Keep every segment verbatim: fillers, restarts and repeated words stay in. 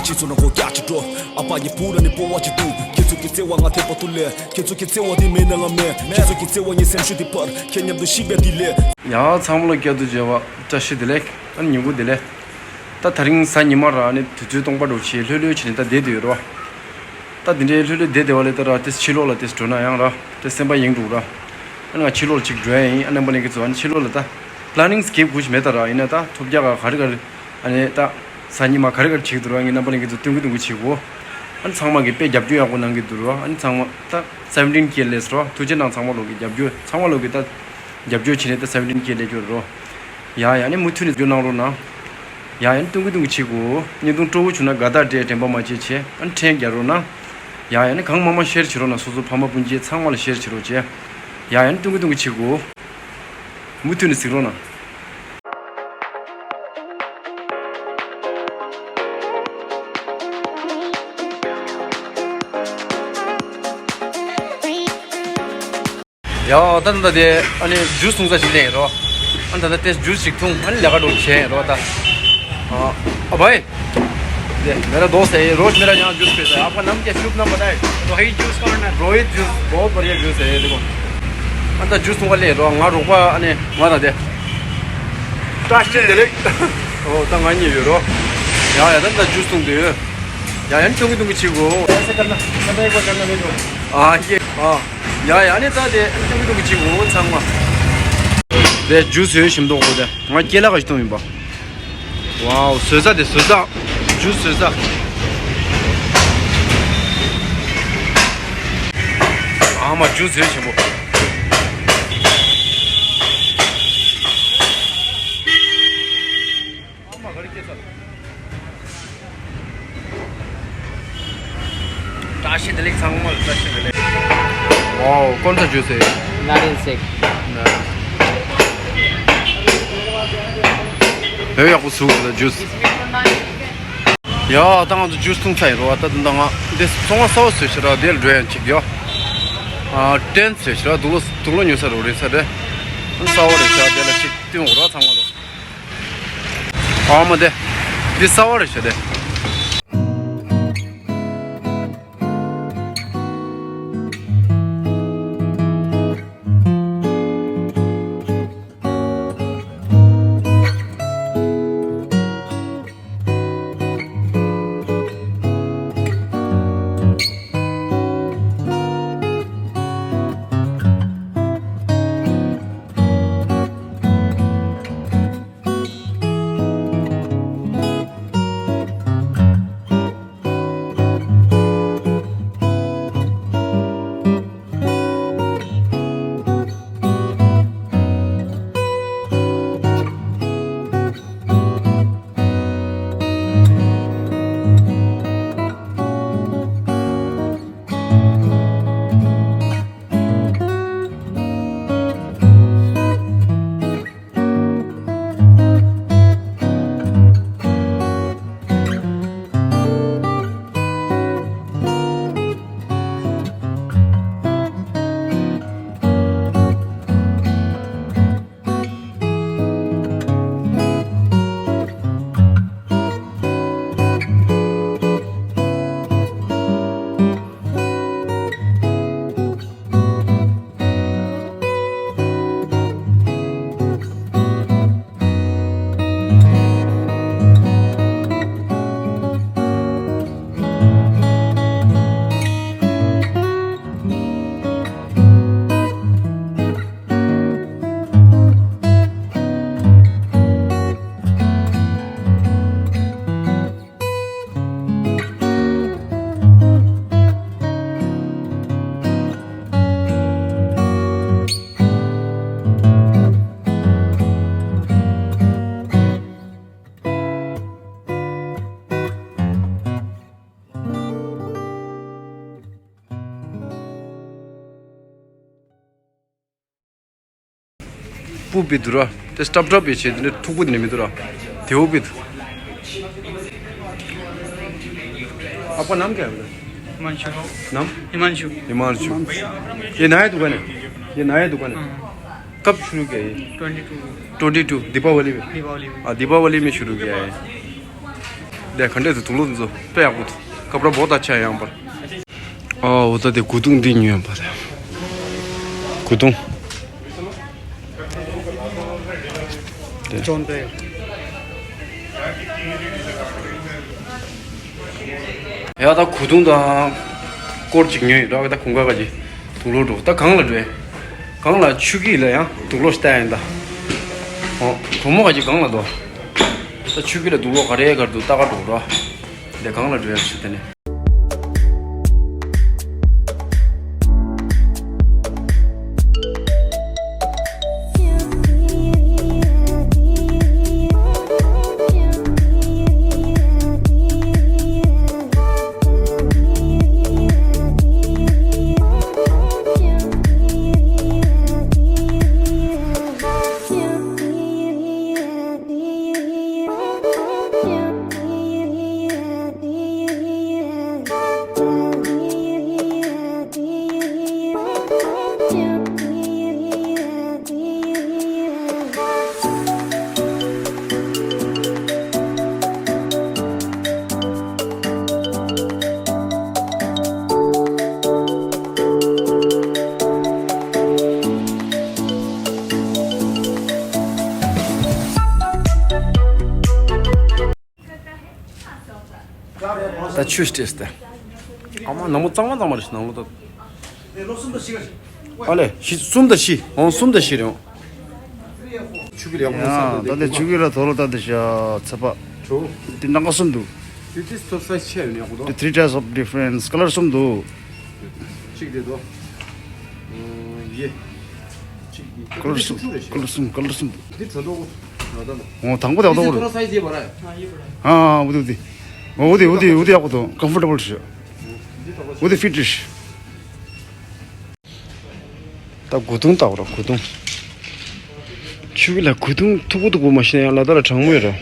ཁྱེད་ཚོ་ནང་སྒོ་རྒྱག་ཅིག་འགྲོ། ཨ་ཕ་ངའི་བུ་ར་ནི་སྤོ་བ་ཅིག་འདུག་ཁྱེད་ཚོ་གི་བརྩེ་བ་ང་ཐེབས་པ་དུ་ལས། ཁྱེད་ཚོ་གི་བརྩེ་བ་འདི་མེད་ན་ང་མེད། ཁྱེད་ཚོ་གི་བརྩེ་བ་ངའི་སེམས་ཤུགས་འདི་འཕར། ཁྱེད་མཉམ་དུ་ཤི་བའི་འདི་ལས། ཡ་ཚང་མ་ལ་བསྐྱར་དུ་མཇལ་བ་བཀྲ་ཤིས་བདེ་ལེགས། ཨ་ནི་ཉིན་གུང་བདེ་ལེགས། ད་དེ་རིང་གཟའ་ཉི་མ་ར་ཨ་ནི་དུས་ཚོད་སྟོང་པ་འགྲོ་ཆེ་ལྷོད་ལྷོད་བྱས་ནས་ད་བསྡད་དུ་ཡོད་རོ། ད་དེ་འདྲའི་ལྷོད་ལྷོད་བསྡད་བསྡད་པ་ལས་ད་ར་ཏེས་ཕྱི་ལོགས་ལ་ཏེས་འགྲོ་ན་ཡང་ར་ཏེས་སེམས་པ་ཡེངས་འགྲོ་ར། ཨ་ནི་ང་ཕྱི་ལོགས་ལ་ཅིག་འགྲོ་ཡ་ཡིན། ཨ་རྣམ་པ་ལྷན་རྒྱས་ཚོ་ཨ་ནི་ཕྱི་ལོགས་ལ་ད་པི་ལ་ནིང་སྐྱེབ་དགོས་ཤིག་མེད་ད་ར། ཡིན་ན་ད་ཐོབ་རྒྱ་ག་ག་རེ་ག་རེ་ཨ་ནི་ད་གཟའ་ཉི་མ་ག་རེ་ག་རེ་བྱེད་ཀྱི་འདུག་ར། ངས་རྣམ་པ་ལྷན་རྒྱས་ཚོ་སྟོན་གི་སྟོན་གི་བྱེད་དགོས། ཨ་ནི་ཚང་མ་གིས་དཔེ་རྒྱབ་སྐྱོར་ཡག་པོ་གནང་གི་འདུག་ར། ཨ་ནི་ཚང་མ་ད་སེ་བེན་ཊིན་ཀེ་སླེབས་སོང་ར། ཐུགས་རྗེ་གནང་ཚང་མ་ལོག་གི་རྒྱབ་སྐྱོར་ཚང་མ་ལོག་གི་ད་རྒྱབ་སྐྱོར་བྱས་ནས་ད་སེ་བེན་ཊིན་ཀེ་སླེབས་ཀྱི་རོ། ཡ་ཡ་ནི་མུ་མཐུད་ནས་རྒྱུ་གནང་རོགས་གནང་། ཡ་ཡ་ནི་སྟོན་གི་སྟོན་གི་བྱེད་དགོས། བརྙན་ཐུང་སྤྲོ་བོ་བྱུང་ན་དགའ་རྟགས་སྤྲད། དྲན་པ་མ་བརྗེད་བྱས་ཨ་ནི་ཕྲན་རྒྱག་རོགས་གནང་། ཡ་ཡ་ནི་གང་མང་མང་ཤེར་བྱེད་རོགས་གནང་། སོ་སོ་ཕ་མ་སྤུན་མཆེད་ཚང་མ་ལ་ཤེར་བྱེད་རོགས་བྱས། ཡ་ཡ་ནི་སྟོན་གི་སྟོན་གི་བྱེད་དགོས། མུ་མཐུད་ནས་གཟིགས་རོགས་གནང་། ཡ་ད་ད་ད་དེ་ཨ་ནི་ཇུས་འཐུང་ས་ཞིག་སླེབས་ཡིན་རོ། ཨ་ད་ད་དེ་ཇུས་ཞིག་འཐུང་ཨ་ནི་ལས་ཀ་འགྲོ་བྱས་ཡིན་རོ། ད་ཨ་ཨ་བའི་दे, मेरा दोस्त है ये, रोज मेरा यहाँ जूस पीता है। आपका नाम क्या है? शुभ नाम बताए। वही जूस कॉर्नर। रोहित जूस, बहुत बढ़िया जूस है ये, देखो। ཨ་ད་ཇུས་འཐུང་ག་སླེབས་རོ། ང་རོགས་པ་ཨ་ནི་ང་ད་དེ། བཀྲ་ཤིས་བདེ་ལེགས། ཨོ་ད་ང་གཉིས་ཡོད་རོ། ཡ་ཡ་ད་ད་ཇུས་འཐུང་དུས། ཡ་ཡ་ནི་སྟོན་གི་སྟོན་གི་བྱེད་དགོས། ऐसे करना, मैं तो एक बार करना नहीं तो। ཨ་ཡེ་ཨ། ཡ་ཡ་ནི་ད་དེ་སྟོན་གི་སྟོན་གི་བྱེད་དགོས་ཚང་མ། དེ་ཇུས་ཡོད་ཞིམ་མདོག་གོ་དེ། ང་སྐྱེ་ལ་ག་ཞིག་འཐུང་ཡིན་པ། ཝའོ་བཟོ་ས་དེ་བཟོ་ས། ཇུས་བཟོ་ས། ཨ་མ་ཇུས་ཡོད་ཞིམ་པོ། བཀྲ་ཤིས་བདེ་ལེགས་ཚང་མ་ལ་བཀྲ་ཤིས་བདེ་ལེགས། वाओ कौन सा जूस है? नारियल शेक। བོད་ཡག་པོ་བཟོས་འདུག་ཇུས། ཡ་ད་ང་ཚོ་ཇུས་འཐུང་ཚར་ཡིན་རོ། ད་ད་ང་འདི་ཚོང་བ་གསར་པ་བཟོས་ཤག་ར། དེར་འགྲོ་ཡང་ཅིག་ཡོད། ཨ་ཏྲེན་བཟོས་ཤག་ར། དུག་ལོག་དུག་ལོག་ཉོ་ས་རོ་རེད་ས་རེད། གསར་པ་རེད་ཤག་དེ་ལ་ཅིག་སྟོན་དགོས་ར་ཚང་མ་ལོ། ཨ་མ་དེ། འདི་གསར་པ་རེད་ཤག་དེ། སྤུ་བི་དུ་ར། དེ་སྟབ་སྟབ་ཡེ་བྱེད་དེ་ནས་མཐུག་པོ་དེ་ནས་མི་འདུག་ར། དེའུ་བི་དུ། आपका नाम क्या है बेटा? हिमांशु। नाम? हिमांशु। हिमांशु। ये नया दुकान है? ये नया दुकान है? हाँ। कब शुरू किया ये? Twenty two. Twenty two, Deepavali में? दीपावली में। हाँ, दीपावली में शुरू किया है। དེ་ག་འདྲས་འདུག་དུག་ལོག་འདི་ཚོ་དཔེ་ཡག་པོ་འདུག་ཁ་པར་བོ་ད་ཆ་ཡང་པར། ཨ་འོ་ད་དེ་གོས་ཐུང་འདི་ཉོས་པ་རེད། གོས་ཐུང་། ཡ་ད་གོས་ཐུང་དང་སྐོར་ཅིག་ཉོས་ཡོད་ར། ད་གོང་ཁ་ག་ཅིག་དུག་ལོག་འགྲོ། ད་གང་ལ་འགྲོ། གང་ལ་ཆུ་སྐྱིད་ལ་ཡང་དུག་ལོག་ལྟ་ཡིན་ད། ཨོ་གྲོགས་མོ་ག་ཅིག་གང་ལ་འགྲོ། ད་ཆུ་སྐྱིད་ལ་དུག་ལོག་ག་རེ་གར་འདུག་ལྟ་ག་འགྲོ་ར། འདི་གང་ལ་འགྲོ་ཡ་ཞུ་དེ་ནས། ད་ཆུ་སྤྲད་སྟེ། ཨ་མ་ནང་མོ་གཙང་མ་གཙང་མ་རེད་ནང་ལོ་ད། ཨ་ལེ་བཞི་གསུམ་དང་བཞི་འོང་གསུམ་དང་བཞི་རེད་འོང་། ཆུ་གི་ལ་ཡག་པོ་ཡང་ད་ལྟ་ཆུ་གི་ལ་དོ་ལོ་ད་ད་ཤ་ཚ་པ། དེ་ནང་ག་གསུམ་འདུག་དེ་དེ་ཚོ་སའི་ཆེ་ཡོད་ནས་ཡག་པོ་འདུག་དེ་three types of difference color གསུམ་འདུག་གཅིག་དེ་དོ། ཡེ། གཅིག་དེ་color གསུམ་color གསུམ་color གསུམ་འདུག་དེ་ཚོ་དོ། ང་ད་ལོ། འོ་དང་པོ་དང་དོ་རེད། ཨ་ཨ་འོ་དེ་འོ་དེ་འོ་དེ་འོ་དེ་ཡག་པོ་འདུག comfortable ཤོད། འོ་དེ་fit རེད། ད་གོས་ཐུང་ལྟ་བུ་ར་གོས་ཐུང་། ཆུ་གི་ལ་གོས་ཐུང་མཐུག་པོ་མཐུག་པོ་མ་ཤེས་ན་ཡང་ལ་དྭགས་ལ་གྲང་མོ་ཡོད་ར།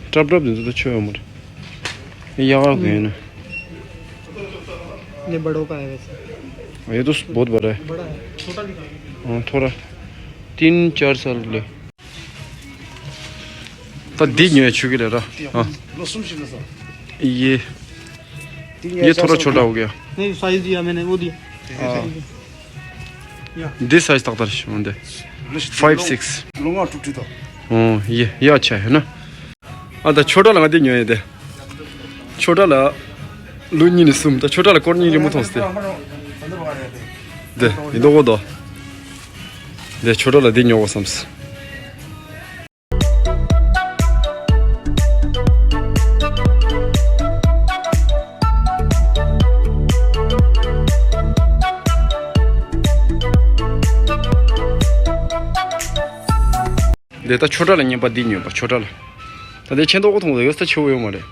ཀྲབ་ཀྲབ་དེ་ཚོ་ད་ཆོ་ཡོད་མ་རེད། ཡག་ག་གོན་ཡོད་ན། ये बड़ों का है वैसे। ये तो बहुत बड़ा है। बड़ा है, छोटा भी था। हाँ थोड़ा। तीन चार साल ले। ད་འདི་ཉོས་ཆུ་གི་ལ་ར། ཨ། ལོ་གསུམ་ཞིག་ལ་ས། ये। ये थोड़ा छोटा हो गया। नहीं साइज दिया मैंने वो दिया। हाँ। འདི་སའི་ཏག་ཏག་རེད་འོན་ཏེ། five six ལོ་ལྔ་དྲུག་ཁྲི་དང་། ཨོ་ཡེ་ཡ་ཆ་ཡོད་ན། ཨ་ད་ཆོ་གྲ་ལ་ང་འདི་ཉོ་ཡོད་དེ། ཆོ་གྲ་ལ། ལོ་གཉིས་ནས་གསུམ་ད་ཆོ་གྲ་ལ་སྐོར་གཉིས་རིང་མོ་མཐོང་སྟེ། དེ་ཡིན་དོ་གོ་དོ། དེ་ཆོ་གྲ་ལ་འདི་ཉོ་གོ་བསམས། འདི་ད་ཆོ་གྲ་ལ་ཉན་པ་འདི་ཉོན་པ་ཆོ་གྲ་ལ། ད་འདི་ཆེན་ཏོག་གོ་མཐོང་ཡོད་ས་ཆེ་བོ་ཡོད་མ་རེད།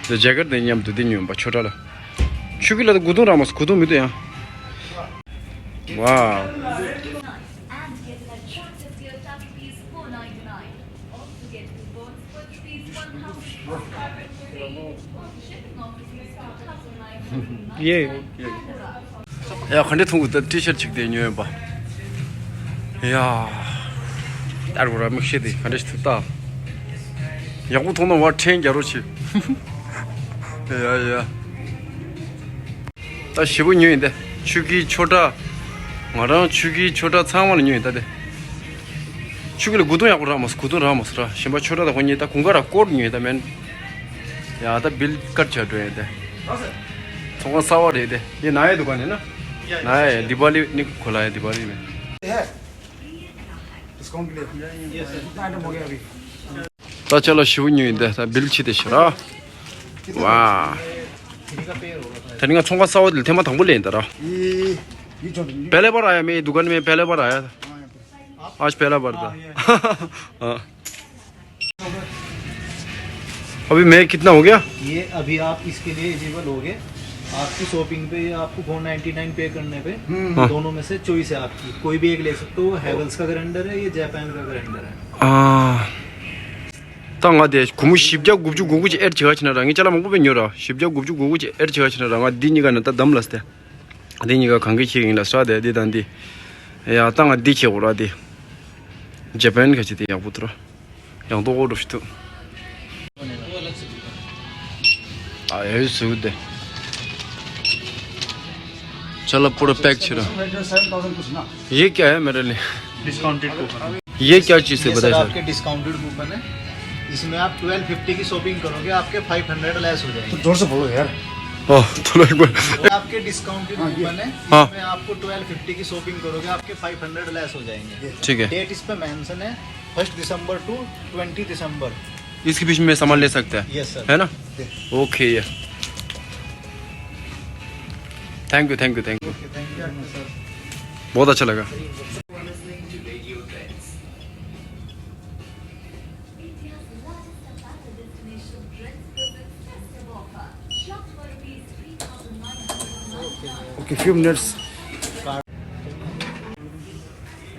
འདི་ཇེ་ཀེཊ་འདི་མཉམ་དུ་འདི་ཉོན་པ་ཆོ་གྲ་ལ། ཆུ་གི་ལ་ད་གོས་ཐུང་རང་མ་སོ་གོས་ཐུང་མི་འདུག་ཡང་། Wow. ཡེ། ཡ་ག་འདྲ་མཐོང་གི་ད་ཊི་ཤར་ཊི་གཅིག་དེ་ཉོས་ཡོད་པ། ཡ། ལྟར་གོ་ར་མིག་ཤེས་དེ་ག་འདྲ་ཞིག་ཐུབ་ད། ཡག་པོ་མཐོང་ན་བ་ཕྲན་རྒྱ་རོ་ཆེ། ཡ་ཡ། ད་ཞེ་པོ་ཉོས་ཡིན་ཏེ། ཆུ་གི་ཆོ་གྲ། ང་རང་ཆུ་གི་ཆོ་གྲ་ཚང་མ་ལ་ཉོས་ཡིན་ད་དེ། ཆུ་གི་ལ་གོས་ཐུང་ཡག་པོ་རག་མ་སོང་གོས་ཐུང་རག་མ་སོང་ར་གཞན་པ་ཆོ་གྲ་དང་ཁོ་གཉིས་ད་གོང་ཁ་ར་སྐོར་ཉོས་ཡིན་ད་མེན། ཡ་ད་བིལ་ཀར་བྱ་འགྲོ་ཡིན་ཏེ། ཚོང་ཁང་གསར་བ་རེད་དེ་ཡིན་ན་ཡ་དུ་ག་ནས་ན། ན་ཡ་ཡ་དི་པ་ལི་ནི་གོ་ལ་ཡ་དི་པ་ལི་མེ། ད་ཅ་ལག་ཞེ་པོ་ཉོས་ཡིན་ད་ད་བིལ་ཕྱི་དེ་ཤི་ར། ཝ། ད་ནི་ང་ཚོང་ཁང་གསར་བ་དེ་ལ་ཐེངས་མ་དང་པོ་སླེབས་ཡིན་ད་ར། पहले बार आया मैं ये दुकान में पहले बार आया था। आज पहला बार था। हाँ। अभी मैं कितना हो गया? ये अभी आप इसके लिए एलिजिबल हो गए। आपकी शॉपिंग पे या आपको फोर नाइंटी नाइन पे करने पे हम्म। हाँ। दोनों में से चॉइस है आपकी, कोई भी एक ले सकते हो। वो हैवेल्स का ग्राइंडर है, ये जापान का ग्राइंडर है। हाँ। ད་ང་དེ་སྒོར་མོ་བཞི་བརྒྱ་དགུ་བཅུ་གོ་དགུ་ཅིག་ཨེཌ་བྱེད་ག་ཕྱིན་ན་ར་ངས་ཅ་ལག་མང་པོ་བས་ཉོས་ར་བཞི་བརྒྱ་དགུ་བཅུ་གོ་དགུ་ཅིག་ཨེཌ་བྱེད་ག་ཕྱིན་ན་ར་ང་འདི་གཉིས་ཀ་ནས་ད་བདམས་ལ་སྟེ། འདི་གཉིས་ཀ་གང་གི་ཁྱེད་ཡིན་ལ་ས་དེ་འདི་དང་འདི། ཡ་ད་ང་འདི་ཁྱེད་གོ་ར་འདི། ཇ་པན་ག་ཅིག་དེ་ཡག་པོ་འདུག་ར། ཡང་ཏོག་འགྲོ་ཞིག་ཐུབ། ཨ་ཡོད་ཟེར་དེ། ཅ་ལག་པུ་ར་པེག་བྱེད་ར། सेवन थाउजेंड कुछ ना। ये क्या है मेरे लिए? Discounted coupon. ये क्या चीज़ है, ये सर बताइए सर। आपके डिस्काउंटेड कूपन है। इसमें आप ट्वेल्व फिफ्टी की शॉपिंग करोगे, आपके फ़ाइव हंड्रेड लेस हो जाएंगे। तो जोर से बोलो यार। हाँ, थोड़ा एक बार। आपके डिस्काउंटेड हाँ, ये। कूपन है। हाँ। इसमें आपको ट्वेल्व फिफ्टी की शॉपिंग करोगे, आपके फ़ाइव हंड्रेड लेस हो जाएंगे। ठीक है। डेट इस पे मेंशन है, फर्स्ट दिसंबर टू ट्वेंटी दिसंबर। इसके बीच में सामान ले सकते हैं। Yes sir. है ना? ओके, ये। Thank you, thank you, thank you. बहुत अच्छा लगा। Okay, few minutes.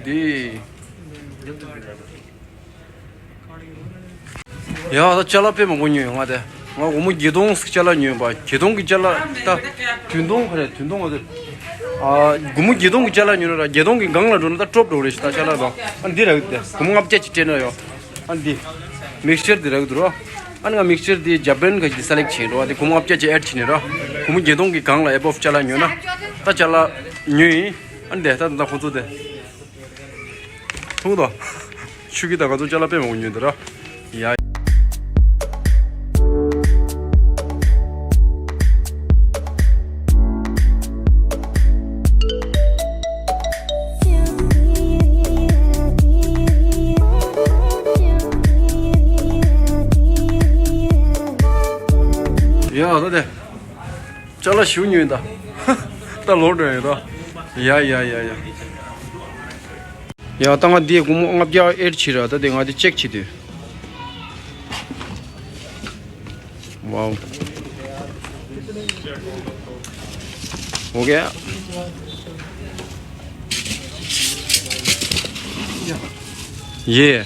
འདི། ཡ། ད་ཅ་ལག་དཔེ་མང་པོ་ཉོས་ཡོང་ང་དེ། ང་སྒོར་མོ་བརྒྱད་སྟོང་ཅིག་ཅ་ལག་ཉོས་པ། བརྒྱད་སྟོང་གི་ཅ་ལག་ད། བདུན་སྟོང་ག་རེ། བདུན་སྟོང་ག་རེ། ཨ། སྒོར་མོ་བརྒྱད་སྟོང་གི་ཅ་ལག་ཉོས་ན་ར། བརྒྱད་སྟོང་གི་སྒང་ལ་འགྲོ་ན་ད་ཀྲོབ་འགྲོ་རེད་ཤག་ད་ཅ་ལག་དང་། ཨ་འདི་རག་གི་དེ། སྒོར་མོ་ལྔ་བརྒྱ་ཅིག་སྤྲད་ན་ཡོ། ཨ་འདི། མིག་སི་ཅར་འདི་རག་གི་འདུག་རོ། ཨ་ནི་ང་མིག་སི་ཅར་འདི་ཇ་པན་ག་ཞིག་སེ་ལེག་བྱས་འགྲོ་བ། དེ་སྒོར་མོ་ལྔ་བརྒྱ་ཅིག་ཨེཌ་བྱས་ནས་རོ། སྒོར་མོ་བརྒྱད་སྟོང་གི་སྒང་ལ་ཨེ་བོབ་ཅ་ལག་ཉོས་ན། ད་ཅ་ལག་ཉོས་ཡིན། ཨ་འདི་ད་ད་ཁོ་ཚོ་དེ། ཐུག་དོ། ཆུ་གི་ད་ག་ཚོད་ཅ་ལག་དཔེ་མང་པོ་ཉོས་འདི་ར། ཡ། ཡ་ད་དེ། ཅ་ལག་ཞུ་ཉོས་ད། ད་ལོག་འགྲོ་ཡོད་ད། ཡ་ཡ་ཡ་ཡ། ཡ་ད་ང་འདི་སྒོར་མོ་ལྔ་བརྒྱ་ཨེཌ་བྱས་ར། ད་དེ་ང་འདི་ཅེག་བྱེད་དུས། ཝའོ། ཨོ་ཁེ། ཡེ།